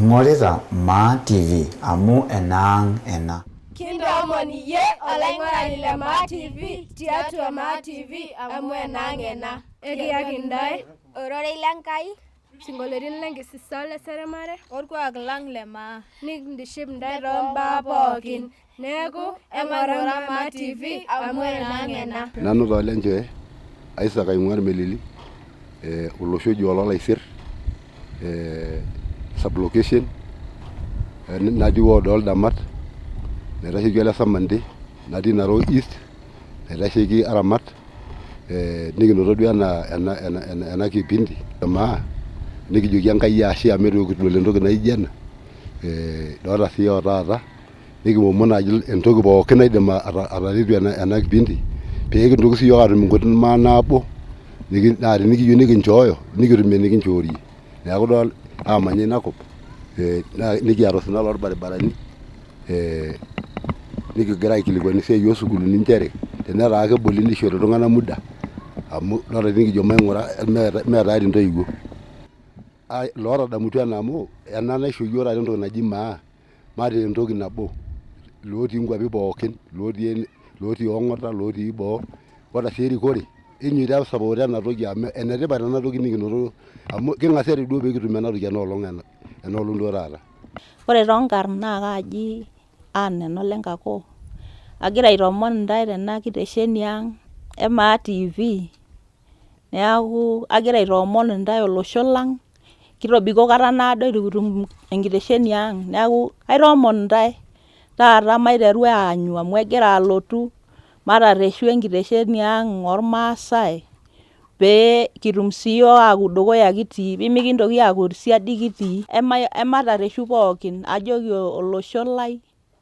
Ing'orita Maa TV amu enaang' ena. Kintoomon iyie olaing'urani le Maa TV tiatua Maa TV amu enaang' ena. Ekiyaki intae Ororei le Nkai sinkolioitin lenkisisa oleseremare orkuak lang le maa. Nikintiship intae toombaa pookin. Neeku eng'ura Maa TV amu enaang' ena. Nanu taa Olenchoe Isaac aing'ua Irmelili olosho oji Ololaisir sub location natii ward ooldamat naitasheki Ole Samante natii Narok East naitasheki Aramat nikinoto duo ena kipindi e maa nikijoki Enkai ashe amu eitu kidol entoki naijo ena idolta sii o taata nikiomon naaji entoki pookin naidim ataretu ena kipindi pee kintoki siyiok atum nkuti maa nabo naa tenikiyieu nikinchooyo nikitum enikinchoorie neeku idol amanya ina kop nikiata osina lorbaribarani nikigira aikilikuan esiai osukuulini nchere tenetaa keboli nishori iltung'anak muda amu idol tenikijo maing'ura mee tayari intoiwuo lootadamutua ena amu ena naisho yiok taata entoki naji maa mataa entoki nabo lotii nkuapi pookin lotii ong'ata lotii boo ata sii erikore enyoito aisapoota ena toki amu enetipat ena toki nikinoto amu king'asiate duo pee kitum ena toki ena olong duo taata. Ore toonkarn naa kaaji Ann Enolenkako, agira aitoomon intae tena kitesheni ang' e Maa TV, neeku agira aitoomon intae olosho lang' kitobiko kata naado itu kitum enkitesheni ang' neeku kaitoomon intae taata maiteru aanyu amu egira alotu matarreshu enkitesheni ang' ormaasai pee kitum siyiok aaku dukuya kitii pemikintoki aaku siadi kitii. Ematarreshu pookin ajoki olosho lai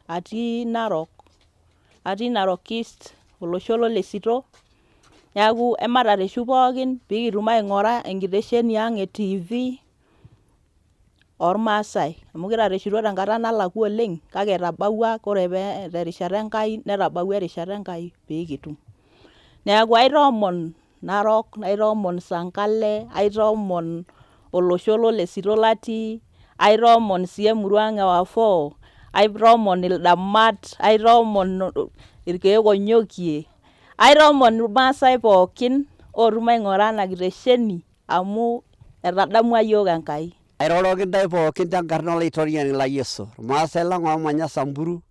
atii Narok, atii Narok East olosho lolesito neeku ematarreshu pookin pikitum aing'ura enkitesheni ang' e TV ormaasai amu kitarreshutua tenkata nalakua oleng' kake etabawua ore terishata Enkai netabawua erishata Enkai pikitum. Neeku aitoomon Narok, naitoomon Sankale, aitoomon olosho lolesito latii, aitoomon sii emurua ang' e Wafoo, aitoomon Ildamat, aitoomon irkeek onyokie, aitoomon irmaasai pookin ootum aing'ura ena kitesheni amu etadamua yiok Enkai. Airoroki intae pookin tenkarna Olaitoriani lai Yesu, irmaasai lang oomanya Samburu,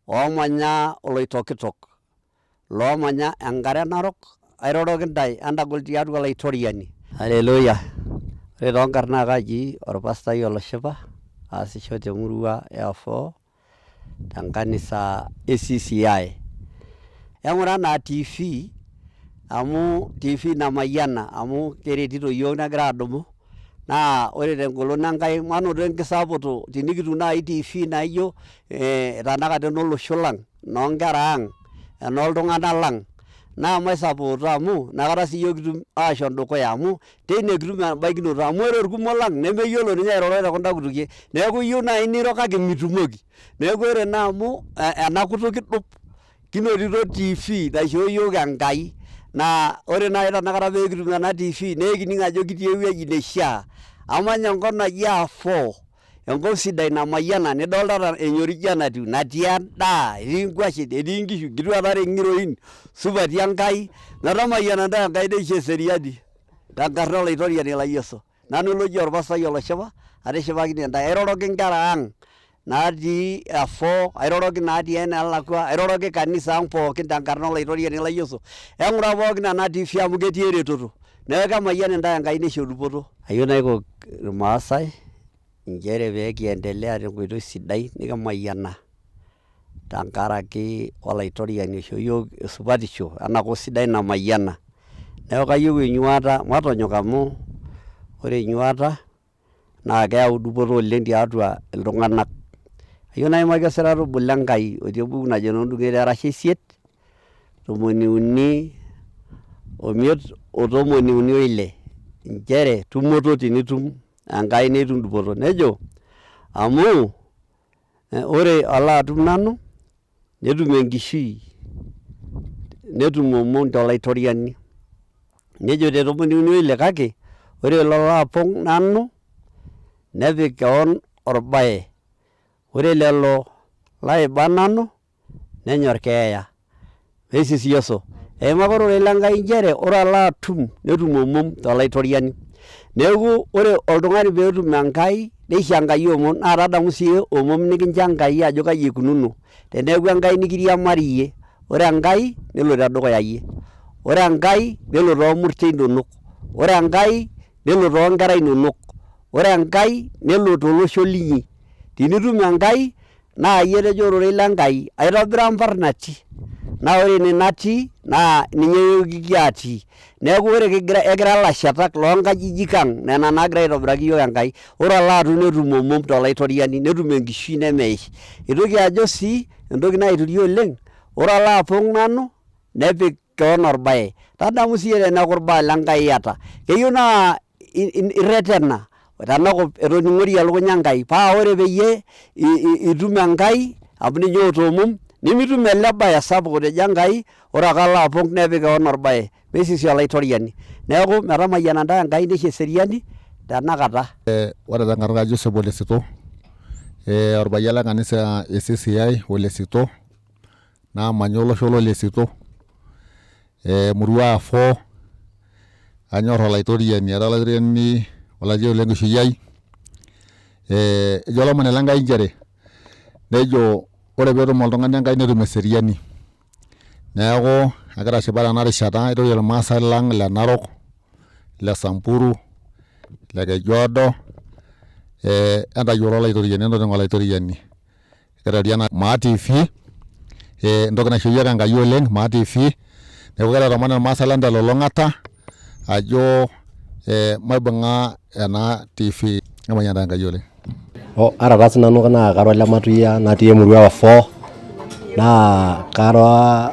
oomanya Oloitokitok, loomanya enkare narok, airoroki intae entagol tiatua Olaitoriani. Haleluya! Ore toonkarn naa kaji orpastai Oloshipa, aasisho temurua e Afoo tenkanisa e CCI. Eng'ura naa TV amu TV namayiana amu keretito iyiook negira adumu naa ore tengolon Enkai manoto enkisaputu tenikitum naaji TV naijo tanakata enolosho lang, enoonkera ang, enooltung'anak lang naa maisapoota amu inakata siyiok kitum aashom dukuya amu teine kitum embaikinoto amu ore irkumok lang nemeyiolo ninye airoro tekunda kutukie neeku iyieu naaji niro kake mitumoki neeku ore naa amu ena kutuk kidup kinotito TV naishoo iyiook Enkai naa ore naaji tenakata pee kitum ena TV naa ekining ajo kitii ewueji neishiaa amanya enkop naji Afoo enkop sidai namayiana nidoltata enyoriji enatiu natii endaa etii inkuashen etii inkishu nkituak tare ng'iroin supati Enkai metamayiana intae Enkai neisho eseriani tenkarna Olaitoriani lai Yesu. Nanu loji orpastai Oloshipa atishipakine intae airoroki inkera ang natii Afoo airoroki natii enelakua airoroki kanisa ang pookin tenkarna Olaitoriani lai Yesu eng'ura pookin ena TV amu ketii eretoto neeku kemayian intae Enkai neisho dupoto. Ayieu naiko irmaasai nchere pee kiendelea tenkoitoi sidai nikimayiana tenkaraki Olaitoriani oishoo iyiook esupatisho enakop sidai namayiana. Neeku kayieu enyuata matonyok amu ore enyuata naa keyau dupoto oleng tiatua iltung'anak. Ayieu naimaki osirata obo le Nkai otii embuku najo enoondung'et erashe isiet tomoni uni omiet o tomoni uni oile nchere tumoto tenitum Enkai nitum dupoto. Nejo amu ore olo atum nanu netum enkishui netum omon tolaitoriani. Nejo te tomoni uni oile kake ore lolo apong nanu nepik keon. orbae. Ore lelo laiba nanu nenyor keeya. Meisisi Yesu. Eimaka ororei le Nkai nchere ore alo atum netum omom tolaitoriani. Neeku ore oltung'ani peetum Enkai neisho Enkai omom naa tadamu sii omom nikincho Enkai ajo kai ikununo. Teneeku Enkai nikiriamariyie, ore Enkai nelo tedukuya iyie, ore Enkai nelo toomurte inonok, ore Enkai nelo toonkera inonok, ore Enkai nelo tolosho linyi. Tenitum Enkai naa iyie etejo ororei le Nkai aitobira mparnati naa ore ine natii naa ninye iyiook atii. Neeku ore kigira ekira ilashetak loo nkajijik ang' nena naagira aitobiraki iyiook Enkai. Ore olo atum netum omom tolaitoriani netum enkishui nemeish. Eitoki ajo sii entoki naituria oleng', ore olo apong' nanu nepik keon orbae. Tadamu siyie teneeku irbaa le Nkai iyata. Keyieu naa irretena tenakop etoning'ori elukunya Enkai paa ore peyie itum Enkai amu ninye oota omom nimitum ele bae sapuk otejo Enkai ore ake alo apong nepik keon orbae meisisi olaitoriani. Neeku metamayiana intae Enkai neisho eseriani tenakata. Ore tenkarna ai Joseph Ole Sito, orpayian le kanisa e CCI Ole Sito naamanya olosho lo Ole Sito emurua Afo anyor olaitoriani era olaitoriani olayioni le nkishui ai ejo olomoni le Nkai nchere nejo ore peetum oltung'ani Enkai netum eseriani neeku agira ashipa tena rishata airorie irmaasai lang le Narok le Samburu le Kejuado entayiolo olaitoriani entoningo olaitoriani Ekiretia ena Maa TV entoki naisho iyiok Enkai oleng Maa TV neeku kagira aitaman irmaasai lang telulung'ata ajo maibung'a ena TV emayian taa Enkai oleng. Ore taa sinanu naa kara ole Matuya natii emurua e Wafo naa kara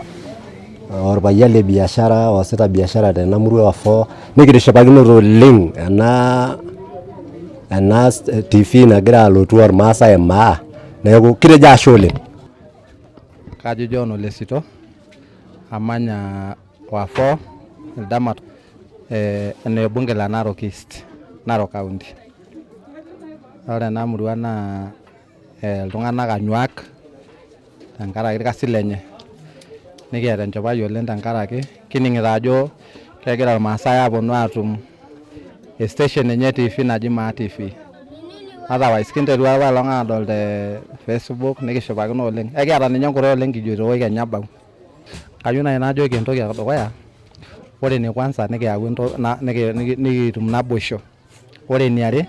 orpayian le biashara oosita biashara tena murua e Wafo nikitishipakinote oleng ena ena TV nagira alotu ormaasai maa neeku kitejo ashe oleng. Kaji John Ole Sito amanya Wafo Ildamat eneo bunge la Narok East, Narok County. Ore ena murua naa iltung'anak anyuak tenkaraki irkasin lenye. Nikiata enchipai oleng tenkaraki kining'ito ajo kegira irmaasai aponu atum e station enye e TV naji Maa TV. Otherwise kinterua apaelong adol te Facebook nikishipakino oleng. Ekiata ninye nkuti oleng kijoito woi kenya ebau. Kayieu naaji najoki entoki edukuya, ore ene kwanza nikiyau nikitum naboisho. Ore eniare,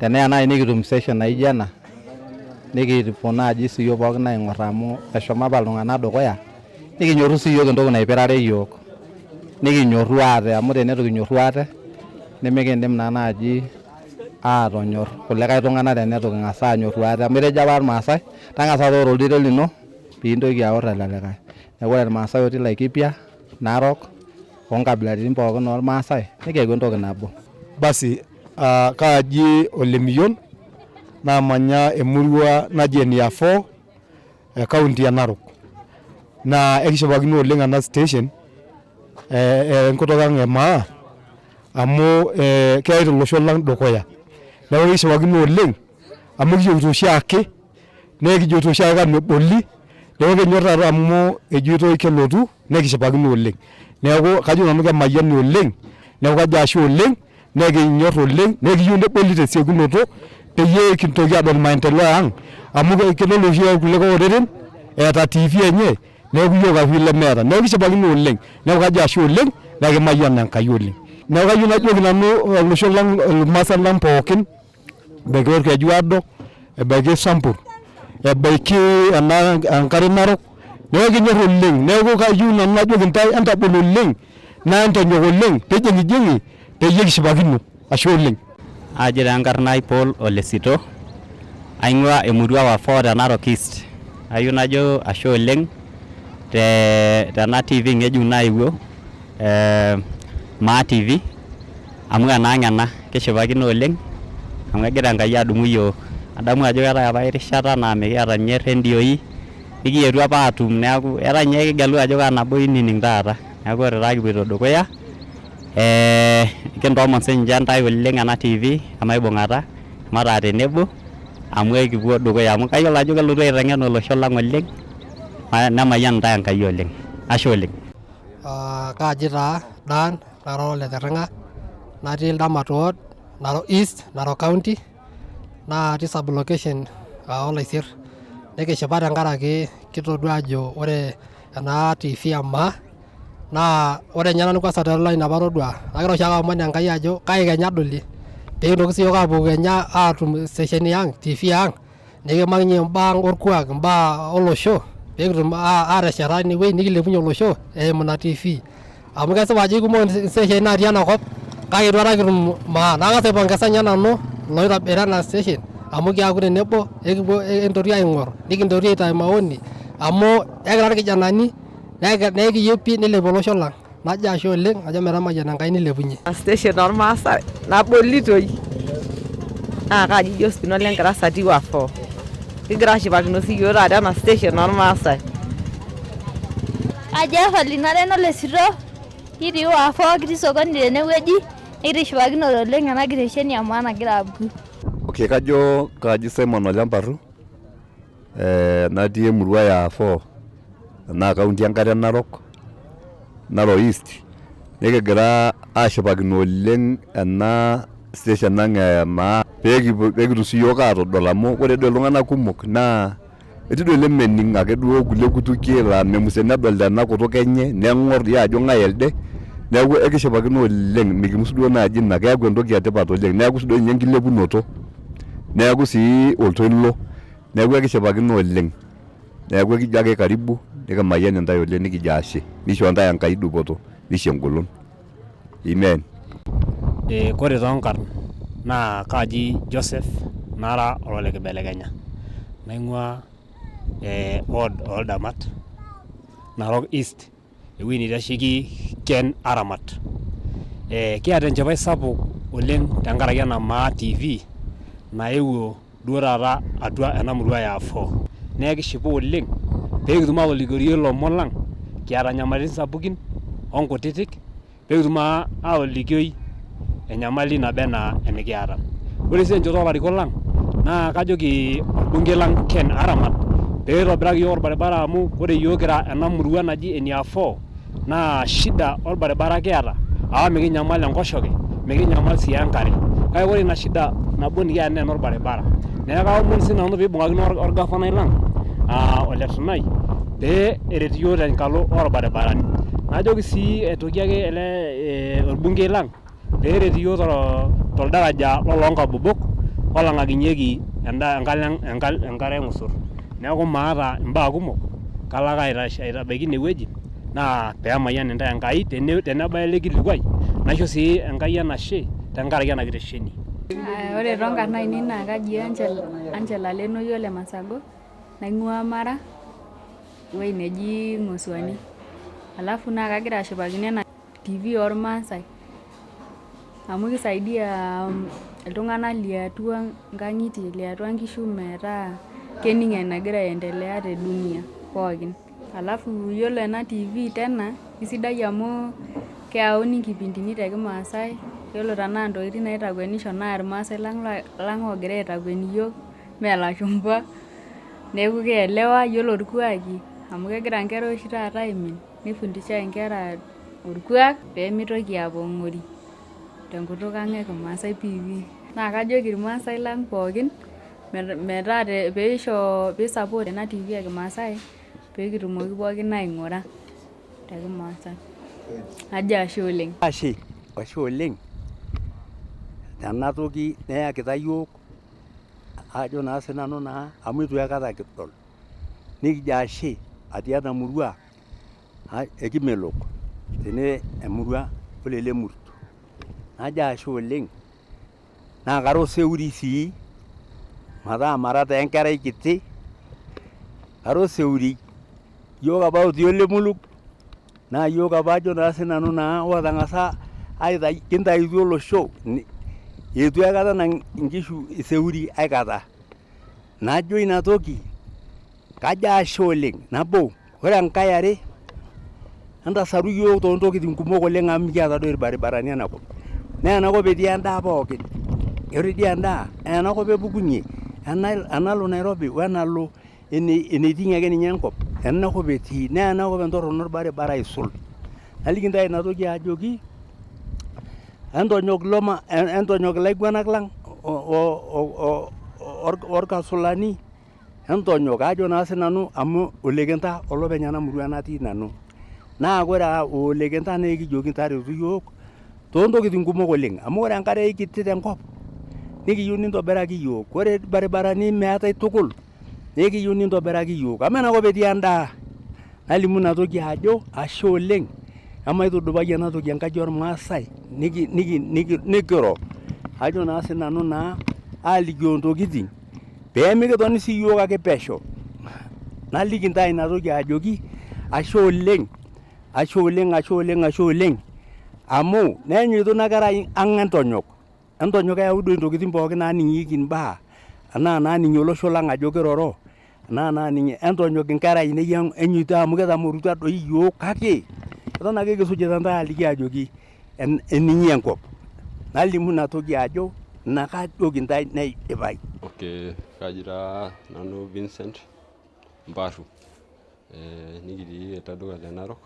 teneya naaji nikitum session naijo ena, nikipuo naaji sii yiok pookin aing'or amu eshomo apa iltung'anak dukuya, nikinyorru sii yiok entoki naipirare yiok. Nikinyorru ate amu teneitu kinyorru ate, nemikiindim naa naaji aatonyor kulikae tung'anak teneitu king'as aanyorru ate amu etejo apa irmaasai, tang'asa tooro oldirika lino piintoki aor ele likae. Neeku ore irmaasai otii Laikipia, Narok, oo nkabilaritin pookin olmaasai nikiaku entoki nabo. Basi kaaji Ole Miyion naamanya emurua naji Eniafo e county e Narok. Naa ekishipakino oleng ena station enkutuk ang e maa amu keyaita olosho lang dukuya. Neeku ekishipakino oleng amu ekiyieuta oshiake naa ekijoito oshiake kanu eboli neeku ekinyor taata amu ejoitoi kelotu nikishipakino oleng. Neeku kajo nanu kemayiani oleng neeku kajo ashe oleng naa ekinyor oleng naa ekiyieu neboli tesiokinoto peyie kintoki adol maendeleo ang amu kidol oshi irkulikae oreren eeta TV enye neeku iyiok ake lemeeta. Neeku kishipakino oleng neeku kajo ashe oleng naa kimayian Enkai oleng. Neeku kayieu najoki nanu olosho lang irmaasai lang pookin ebaiki Olkejuado, ebaiki Sambur, ebaiki ena enkare narok, neeku ekinyor oleng. Neeku kayieu nanu najoki intae entagol oleng naa entonyok oleng pijing'ijing'i peyie kishipakino, ashe oleng. Aji taa enkarna ai Paul Ole Sito, aing'ua emurua Wafo te Narok East. Ayieu najo ashe oleng tena TV ng'ejuk naewuo Maa TV amu enaang ena kishipakino oleng amu egira Enkai adumu iyiook. Adamu ajo keetae apa erishata naa mikiata ninye irrendioi nikietuo apa aatum neeku etaa ninye ekigelu ajo kaa nabo kinining taata. Neeku ore taa kipuoito dukuya kintoomon sininche intae oleng ena TV emaibung'ata emataa tenebo. amu ekipuo dukuya amu kayiolo ajo kelotu aiteng'en olosho lang oleng nemayian intae Enkai oleng. Ashe oleng. Kaaji taa Dan nara ole Tirring'a natii Ildamat ward, Narok East, Narok County natii sub location Oloisir. Nikishipa tenkaraki kitodua ajo ore ena TV e maa naa ore ninye nanu kwanza tolaini apa atodua nagira oshiake aomon Enkai ajo kai kenya adoli pekintoki siyiok apuku kenya atum istesheni ang TV ang nikiimakinye imbaa ang orkuak imbaa olosho pekitum atesheta inewueji nikilepunye olosho eimu ina TV amu kesipa ajo ikumok istesheni natii enakop kake itu aikata kitum maa nakang'as aipongesa ninye nanu iloitobira ena station amu kiaku tenebo ekipuo ekintoki aing'or nikintoki aitayu maoni amu ekira irkijanani nekiyieu pii nilepu olosho lang najo ashe oleng ajo metamayiana Enkai nilepunye. Station ormaasai nabolitoi naa kaaji Josephine ole Nkrasa atii ward 4. Kigira ashipakino siyiok taata ena station ormaasai. Kaji Evelyn nara enolesito kitii ward 4 kitii sokoni tenewueji nikitishipakinote oleng ena kitesheni e maa nagira apuku. Okay, kajo kaji Simon Ole Mparu natii emurua e A4 ena kaunti enkare Narok, Narok East nikigira aashipakino oleng ena station ang e maa peekitum siyiok aatodol amu ore doi iltung'anak kumok naa etii doi lemening ake duo kulie kutukie laa memus tenedol tena kutuk enye neng'or dii ajo ng'ae elde neeku ekishipakino oleng mikimus duo naaji ina keeku entoki etipat oleng neeku sii doi ninye enkilepunoto neeku sii oltoilo neeku ekishipakino oleng neeku ekijo ake karibu nikimayian intae oleng nikijo ashe nisho intae Enkai dupoto nisho engolon amen. Kore toonkarn naa kaaji Joseph nara ole Kibelekenya naing'ua ward ooldamat Narok East ewueji neitasheki Ken Aramat. Kiata enchipai sapuk oleng tenkaraki ena Maa TV naewuo duo taata atua ena murua e A4. Naa ekishipa oleng pee kitum atolikiorie ilomon lang kiata nyamalitin sapukin o nkutitik pee kitum atolikioi enyamali naba enaa enikiata. Ore sii tenchoto oo larikok lang naa kajoki orbungei lang Ken Aramat pee eitobiraki iyiok orbaribara amu ore iyiok kira ena murua naji ene A4 naa shida orbaribara kiata amu mikinyamal enkoshoke mikinyamal sii enkare kake ore ina shida nabo nikiata naa enorbaribara neeku kaomon sinanu piibung'akino orgavanai lang Ole Tunai pee eret iyiok tenkalo orbaribarani najoki sii aitoki ake ele orbungei lang pee eret iyiok toldaraja loloonkabobok olang'akinyieki enkare eng'usur neeku maata imbaa kumok kalo ake aitabaiki inewueji naa pee emayian intae Enkai tenebaya ele kilikuai naisho sii Enkai enashe tenkaraki ena kitesheni. Ore toonkarn ainei naa kaji Angela Lenoyio Ole Masago naing'uaa Mara ewueji neji Ng'osuani. Alafu naa kagira ashipakino ena TV ormaasai amu kisaidia iltung'anak liatua nkang'itie liatua nkishu metaa kening' enagira aiendelea te dunia pookin. Alafu yiolo ena TV tena isidai amu keyauni nkipindini te kimaasai, yiolo tenaa ntokitin naitakwenisho naa irmaasai lang oogira aitakwen iyiok mee ilashumba neeku kielewa yiolo irkuaki amu kegira nkera oshi taata aimin nifundishai inkera orkuak pee mitoki aapong'ori tenkutuk ang' e kimaasai piipi. Naa kajoki irmaasai lang pookin metaa peisho pee isupport ena TV e kimaasai pee kitumoki pookin aing'ura te kimaasai. Najo ashe oleng. Ashe, ashe oleng tena toki niyakita yiok ajo naa sinanu naa amu eitu aikata kidol nikijo ashe atii ena murua e Kimelok tene emurua Olelemurt najo ashe oleng naa kara oseuri sii metaa mara taa enkerai kiti kara oseuri yiok apa otii Olemuluk naa yiok apa ajo naa sinanu naa ootang'asa aitai kintaituo olosho eitu aikata enang inkishu iseuri aikata najo ina toki kajo ashe oleng nabo ore enkae are entasaru yiok toontokitin kumok oleng amu mikiata doi irbaribarani enakop naa enakop etii endaa pookin ore dii endaa enakop epukunyie Enalo Nairobi wenalo eneiting ake ninye enkop, enakop etii naa enakop entorrono orbaribara aisul. Naliki intae ina toki ajoki entonyok ilaiguanak lang olkansulani entonyok ajo naa sinanu amu olekinta olopeny ena murua natii nanu. Naa ore aa olekinta naa ekijoki taretu iyiook toontokitin kumok oleng amu ore enkare eikiti tenkop nikiyieu nintobiraki iyiook. Ore irbaribarani meetae tukul nekiyieu nintobiraki iyiook amu enakop etii endaa. Nalimu ina toki ajo ashe oleng emaitudupai ena toki enkaji ormaasai nikiro ajo naa sinanu naa alikio ntokitin pee mikitoni sii iyiook ake pesho. Naliki intae ina toki ajoki ashe oleng, ashe oleng, ashe oleng, ashe oleng amu neenyoitoto ina kerai ang entonyok. Entonyok eyau doi ntokitin pookin naaning'ieki imbaa anaa naaning'ie olosho lang ajo kiroro anaa naaning'ie entonyok inkera ainei enyoito amu kitamorutua doi iyiook kake eton ake kisujita intae aliki ajoki ening'i enkop. Nalimu ina toki ajo ina ake ajoki intae neidipayu. Okay, kaji taa nanu Vincent Mbaru nikitii ele duka le Narok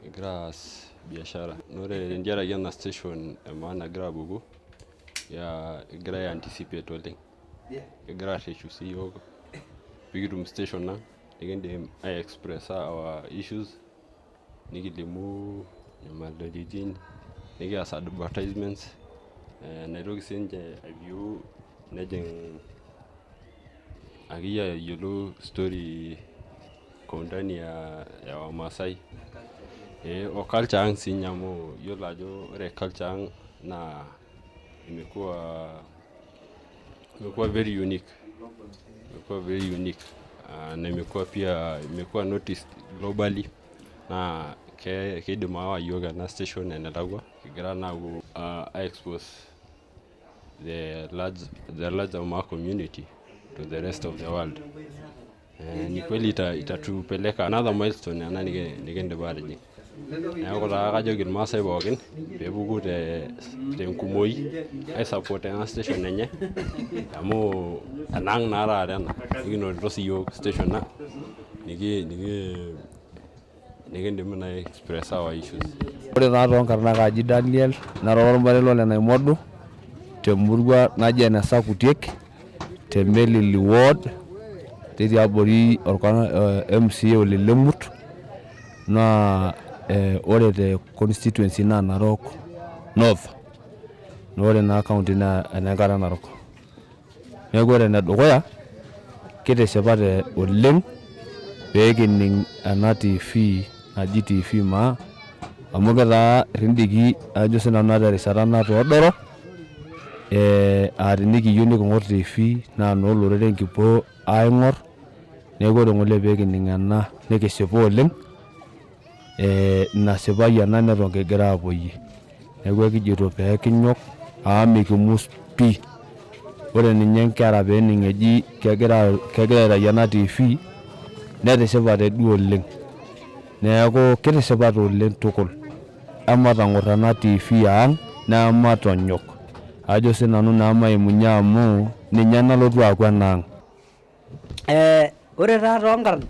kigira aas biashara naa ore tentiaraki ena station e maa nagira apuku naa kigira ai anticipate oleng kigira arreshu siyiok pikitum station ang nikindim ai expressa our issues nikilimu nyamalaritin nikias advertisements naitoki sininche ai view nejing akeyie ayiolou story kwa undani ya wamasai o culture ang siinye amu iyiolo ajo ore culture ang naa imekuwa very unique imekuwa very unique na imekuwa pia imekuwa noticed globally naa keidim aawa iyiok ena station enelakua kigira naa apuo ai expose the larger Maa community to the rest of the world. Ni kweli itatupeleka another milestone ena nikindipa atijing. Neeku taa kajoki irmaasai pookin peepuku tenkumoi ai support ena station enye amu enaang naa taata ena nikinotito siyiok station ang nikindim naa ai express our issues. Ore taa toonkarn naa kaji Daniel nara olmarei lo Lenaimodu temurua naji ene Sakutiek te Melili ward netii abori MCA ole Lemut naa ore te constituency naa Narok North naa ore naa county naa ene Enkare Narok. Neeku ore enedukuya kitishipate oleng pee kining ena TV naji TV Maa amu kitaa irindiki ajo sinanu naa terishata natoodoro aa tenikiyieu niking'or TV naa inoo loreren kipuo aing'or neeku ore ng'ole pee kining ena nikishipa oleng ina sipai ena neton kigira aapuoyie. Neeku ekijito pee kinyok amu mikimus pii. Ore ninye nkera pee ening eji kegira aitayu ena TV netishipate duo oleng. Neeku kitishipate oleng tukul. Ematang'or ena TV ang naa ematonyok. Ajo sinanu naa maimunye amu ninye nalotu aaku enaang. Ore taa toonkarn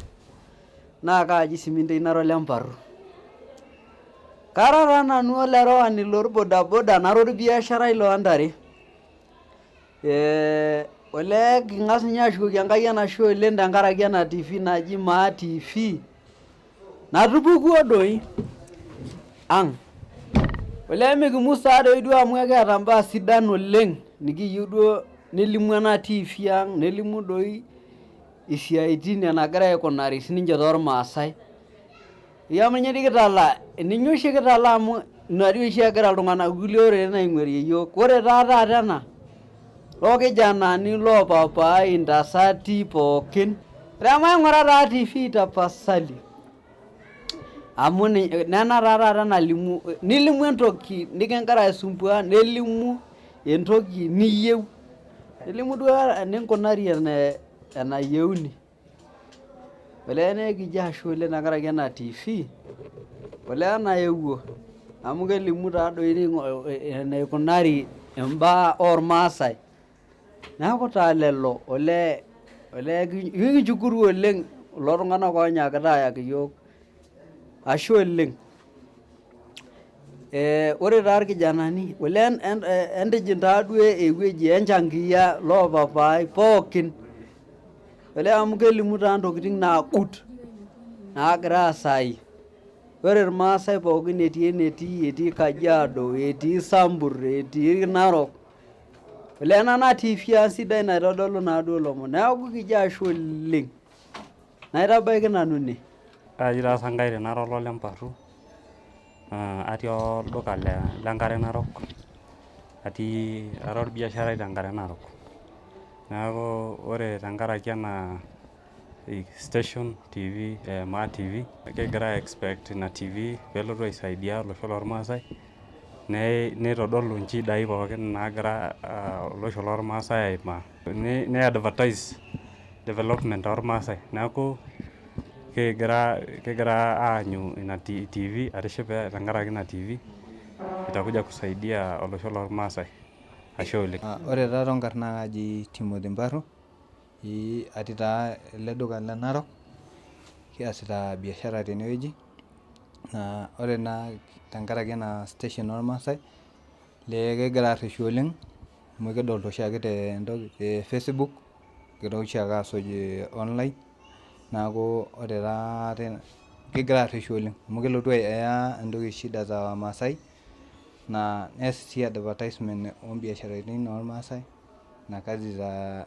naa kaaji Simintei nara ole Mparu. Kara taa nanu olarewani lorbodaboda nara orbiasharai loontare. Olee king'as ninye ashukoki Enkai enashe oleng' tenkaraki ena TV naji Maa TV natupukuo doi ang'. Olee mikimus taadoi duo amu ekiata imbaa sidan oleng' nikiyieu duo nelimu ena TV ang' nelimu doi isiaitin enagira aikunari sininche tormaasai. Amu ninye dii kitala, ninye oshi kitala amu ina dii oshi egira iltung'anak kulie oreren aing'uarie iyiok. Ore taa taata ena lorkijanani loopapai intasati pookin, emaing'ura taa TV tapasali amu nena taa taata nalimu, nilimu entoki nikigira aisumbua nelimu entoki niyieu, nelimu duo eninkunari enayieuni. Olee naa ekijo ashe oleng tenkaraki ena TV, olee nayewuo amu kelimu taadoi eneikunari imbaa ormaasai. Neeku taa lelo olee olee kinchukuru oleng' kulo tung'anak oonyaakita aayaki iyiok ashe oleng'. Ore taa irkijanani olee entijing' taaduo ewueji enchangia loopapaai pookin olee amu kelimu taa ntokitin naagut naagira aasai. Ore irmaasai pookin etii enetii, etii Kajiado, etii Sambur, etii Narok, olee nena TV ang' sidai naitodolu naaduo ilomon. Neeku kijo ashe oleng' naitabaiki nanu ine. Kaaji taa Sankaire nara olole Mparru, atii olduka le Nkare Narok, atii ara olbiasharai te Nkare Narok. Neeku ore tenkaraki ena station TV e Maa TV, kigira aexpect ina TV peelotu aisaidia olosho lormaasai neitodolu inchidai pookin naagira olosho lormaasai aimaa, nei advertise development ormaasai. Neeku kigira aanyu ina TV atishipe tenkaraki ina TV itakuja kusaidia olosho lormaasai. Ashe oleng. Ore taa toonkarn naa kaji Timothy Mparru, atii taa ele duka le Narok, kiasita biashara tenewueji naa ore naa tenkaraki ena station ormaasai lee kigira arreshu oleng' amu kidolta oshiake tentoki te Facebook kigira oshiake aasuj online neeku ore taa kigira arreshu oleng' amu kelotu aya entoki shida za wamaasai naa nees sii advertisement oombiasharani ormaasai na kazi za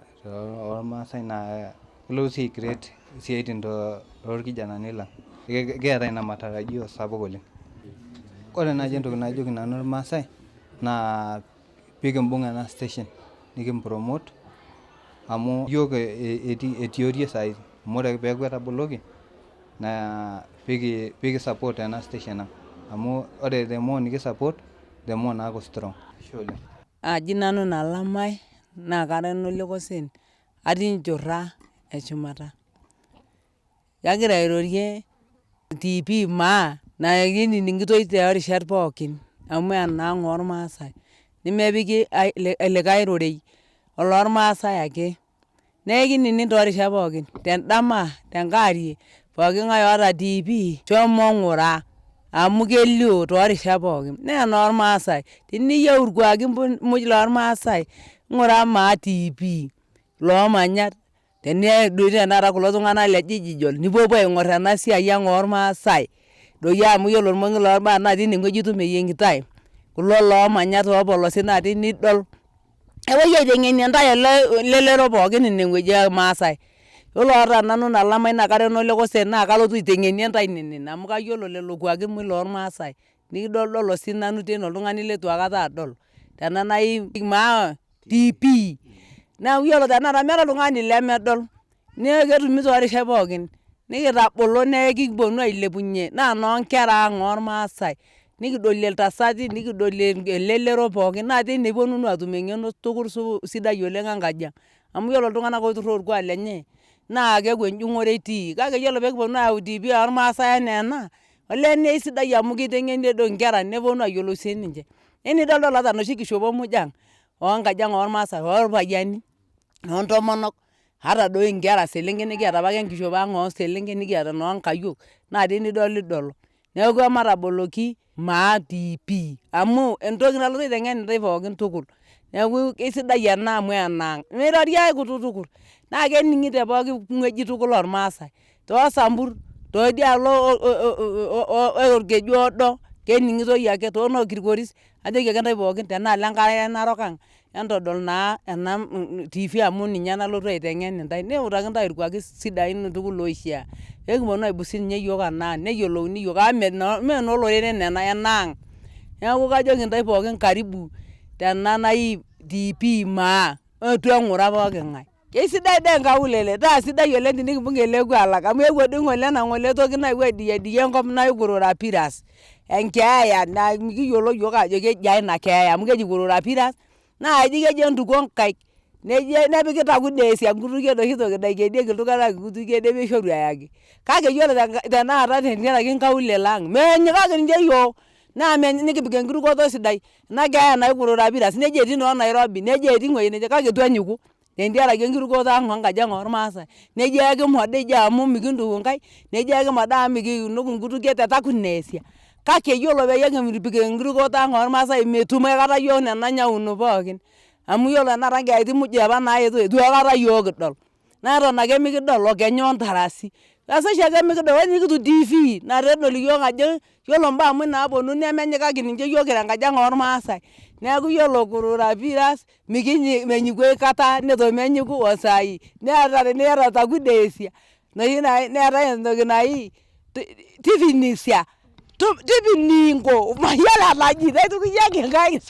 ormaasai naa kelotu sii aicreate isiaitin torkijanani lang', kiata ina matarajio sapuk oleng'. Ore naaji entoki najoki nanu irmaasai naa piikimbung' ena station nikimpromote amu iyiook etiorie saai amu ore ake peeku etaboloki naa pee kisupport ena station ang' amu ore the more nikisupport the more naaku strong. Ashe oleng'. Aji nanu Nalamai naa kara enolekosen atii nchurra eshumata. Kagira airorie TV maa naa kinining'itoi toorishat pookin amu enaang' ormaasai nemepiki likae rorei olormaasai ake. Naa ekinining' toorishat pookin, tendama, tenkewarie, pooki ng'ae oota TV shomo ng'ura amu kelio toorishat pookin. Naa enoormaasai, teniyieu irkuaki muj lormaasai ng'ura Maa TV loomanyat tenee doi tenakata kulo tung'anak le Dijijol nipuopuo aing'or ena siai ang' ormaasai doi amu iyiolo irmong'i lorbarn naa tinewueji itum eyieng'itai kulo loomanyat oopolosi naa tine idol. Nepuoi aiteng'enie ntae elelero pookin inewueji ormaasai. Yiolo ata nanu Nalamai naa kara enolekosen naa kalotu aiteng'enie ntae nenen amu kayiolo lelo kuaki muj lormaasai nikidoldolo sinanu tine oltung'ani leitu aikata adol tena naji Maa TV. Neeku iyiolo tenakata meeta oltung'ani lemedol naa ketumi toorishat pookin nikitabolo naa ekiponu ailepunye naa inoonkera ang' ormaasai nikidolie iltasati nikidolie elelero pookin naa tine ipuonunu atum eng'eno tukul sidai oleng' enkaji ang'. Amu iyiolo iltung'anak oiturraa orkuak lenye naa keeku enjung'ore etii kake iyiolo pee kiponu ayau TV ormaasai enaa ena olee naa eisidai amu kiteng'enie doi inkera neponu ayiolou sininche. Enidoldolo ata enoshi kishopo muj ang' onkaji ang' ormaasai orpayiani ontomonok ata doi inkera selenken nekiata apake enkishopo ang' oselenken nikiata enoonkayiok naa tine idolidolo. Neeku emataboloki Maa TV amu entoki nalotu aiteng'en intae pookin tukul. Neeku kesidai ena amu enaang' mirori ai kutuk tukul naa kening'i te pooki wueji tukul ormaasai tooSambur, toidialo orkeju oodo kening'itoi ake toonookirikoris ajoki ake ntae pookin tenaalo enkare e Narok ang' entodol naa ena TV amu ninye nalotu aiteng'en intae neutaki intae irkuaki sidain tukul loishia. Pekiponu aibung' sininye iyiok enaang' neyiolouni iyiok amu mee enooloreren ena enaang'. Neeku kajoki intae pookin karibu tena naji TV Maa etu eng'ura pooki ng'ae. Kesidai doi nkaulele naa sidai oleng' tenikimbung' ele kuak lang' amu eewuo doi ng'ole ena ng'ole toki nayewuo aidiyia enkop naji kurura piras enkeeya naa mikiyiolo iyiok ajo kejiaa ina keeya amu keji kurura piras naa eji kejo entuko nkaik nepiki takudeesia nkutukie enoshi toki naikenieki iltung'anak nkutukie nemishoru eyang'i. Kake iyiolo tenakata tenkaraki nkaulele ang' meenyikaki ninye iyiok. Naa nikipik enkirukoto sidai ena keeya naji coronavirus nejo etii noo Nairobi nejo etii wuejitin neje kake itu enyiku tentiaraki enkirukoto ang' o nkajang' ormaasai. Nejo ekimodijo amu mekintuku nkaek, nejo ekimoda amu mekinuk nkutukie te takunesia, kake iyiolo peyie kipik enkirukoto ang' ormaasai metum aikata iyiok nena nyauno pookin amu iyiolo tenakata nkeyaitin muj apa naetuo itu aikata iyiok kidol neton ake mekidol o kenya o ntarasi. Esashi ake mekidol ore nikitum tv naitodol iyiok ajo iyiolo mbaa muj naaponu nemenyikaki ninje iyiok kira enkaji ang' ormaasai. Neeku iyiolo coronavirus menyiku aikata nitu menyiku o saai neeta teniata takudeesia enoshi neetai entoki naji tifinisia tipiniingo mayiolo enaji naitukuyieki nkaek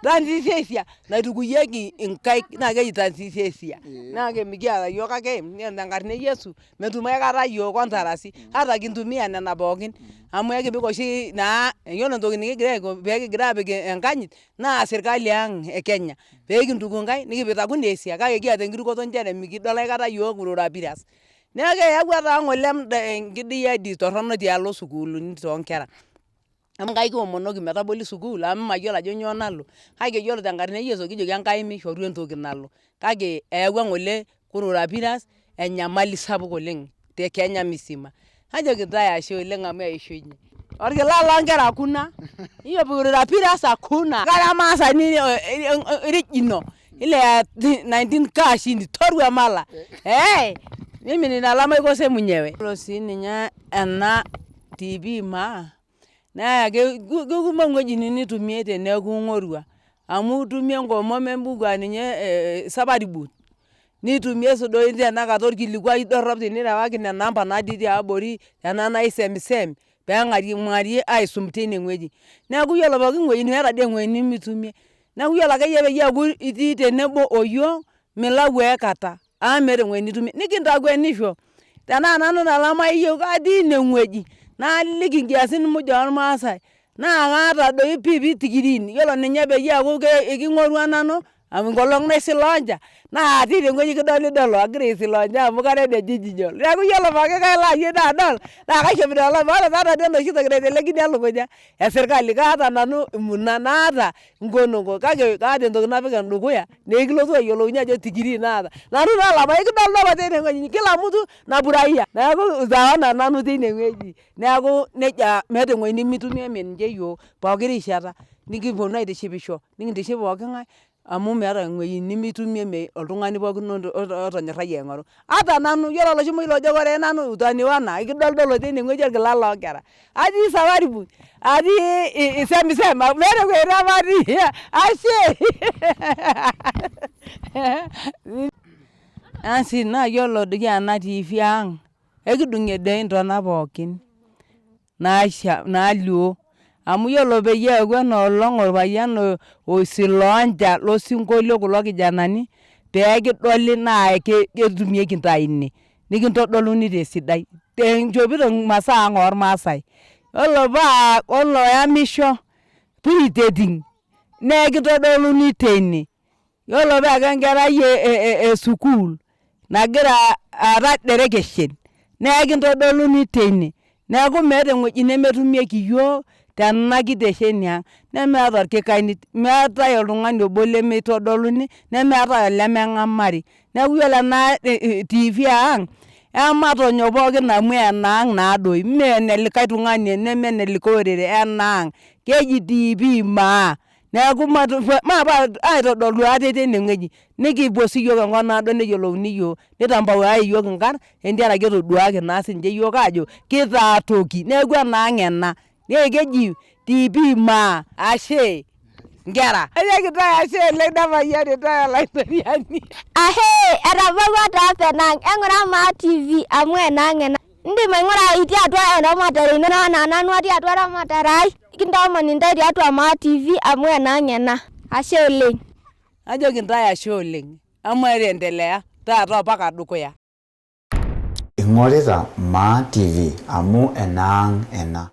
tantisesia naitukuyieki nkaek naake eji tansisesia naake mekiata iyiok kake iyiolo tenkarna e Yesu metum aikata iyiok o ntarasi ata kintumia nena pookin amu ekipik oshi naa iyiolo entoki nekigira aiko pee kigira aapik enkanyit naa serkali ang' e Kenya pee kintuku nkaek nekipik takunesia kake kiata enkirukoto njere mekidol aikata iyiok coronavirus. Neeku eyawua taa ng'ole enkidiyia torono tialo sukuulini too nkera. Enkai kiomonoki metaboli sukuul amu mayiolo ajo nyoo nalo kake iyiolo tenkarna e Yesu kijoki Enkai mishoru entoki nalo kake eyawua ng'ole coronavirus enyamali sapuk oleng' te Kenya misima. Najoki ntae ashe oleng' amu eishunye. Orkila loo nkera hakuna, hiyo coronavirus hakuna. Kara maasani original ile ya 19 kaa chini torwa mala eh, mimi nina lamaikose mwenyewe. Yiolo sii ninye ena tv maa naa kekumok iwuejitin nitumie teneeku ing'orua amu itumie enkomom embuku aa ninye safari book, nitumie sii doi tenakata orkilikuai dorrop tenirewaki nena amba natii tiabori ena naisemsem peng'aring'arie aisum tine wueji. Neeku iyiolo pooki wueji meeta dii ewueji nemitumie. Neeku iyiolo akeyie peyie eeku itii tenebo o yiok milau aikata amu meeta ewueji nitumie nikintakwenisho tenaa nanu nalama iyieu katii ine wueji naliki nkiasin muj ormaasai naa kaata doi pii pii tikirin iyiolo ninye peyie eeku king'orua nanu enkolong' naisiloonja naa tine wueji kidolidolo agira aisilonja amu kara ene digital. Neeku iyiolo pooki ng'ae laayieu naadol naa kaishopito maata taa nanu enoshi toki naitelekini elukunya e sirkali, kaata nanu imuna naata nkonongo kake kaata entoki napik endukuya nee kilotu ayiolounye ajo tikirin aata. Nanu taa olama ekidolidolo teine wueji kila mtu nafurahia. Neeku utaona nanu tine wueji. Neeku neija meeta ewuei nemitumie ninje iyiok pooki rishata nekiponu aitishipisho, nekintiship pooki ng'ae amu meeta ewuei nemitumie oltung'ani pookin otonyorayie aing'oru. Ata nanu iyiolo oloshi muj lojo koree nanu utaniona ekidolidolo tine wueji orkila loo nkera. Atii safaricom, atii isemsem meeta ewuei nematii ashe. Asi naa iyiolo dii ena tv ang' ekidung'ie doi intona pookin naalio amu iyiolo peyie eeku enoolong' orpayian oisiloonja losinkolio kulo kijanani pee kidoli naa ketumieki intae ine nikintodoluni tesidai inchopito imasaa ang' ormaasai. Yiolo paa oloyamisho pretending naa ekintodoluni teine. Yiolo paa kenkerai e sukuul nagira aata derekeshen naa ekintodoluni teine. Neeku meeta ewueji nemetumieki iyiok tena kitesheni ang' nemeeta orkikainit, meetai oltung'ani obo lemitodoluni nemeetai olemeng'amari. Neeku iyiolo ena tv ang' ematonyok pookin amu enaang' naadoi mee ene likai tung'ani neme ene likai orere enaang'. Keji tv maa. Neeku maape aitodolu ate tine wueji nekipuo siyiok enkop naado neyiolouni iyiok nitambauai iyiok inkarn entiaraki etoduaki naa sinche iyiok ajo kitaa toki. Neeku enaang' ena naa keji tv maa ashe nkera. Najoki ntae ashe oleng' nemayian intae olaitoriani. Ashe etabawua taa enaang' eng'ura maa tv amu enaang' ena. Indim aing'ura itii atua eramatare ino anaa nanu atii atua eramatare ai kintoomon intae tiatua Maa TV amu enaang ena. Ashe oleng. Najoki intae ashe oleng amu eendelea taata mpaka dukuya. Ing'orita Maa TV amu enaang ena.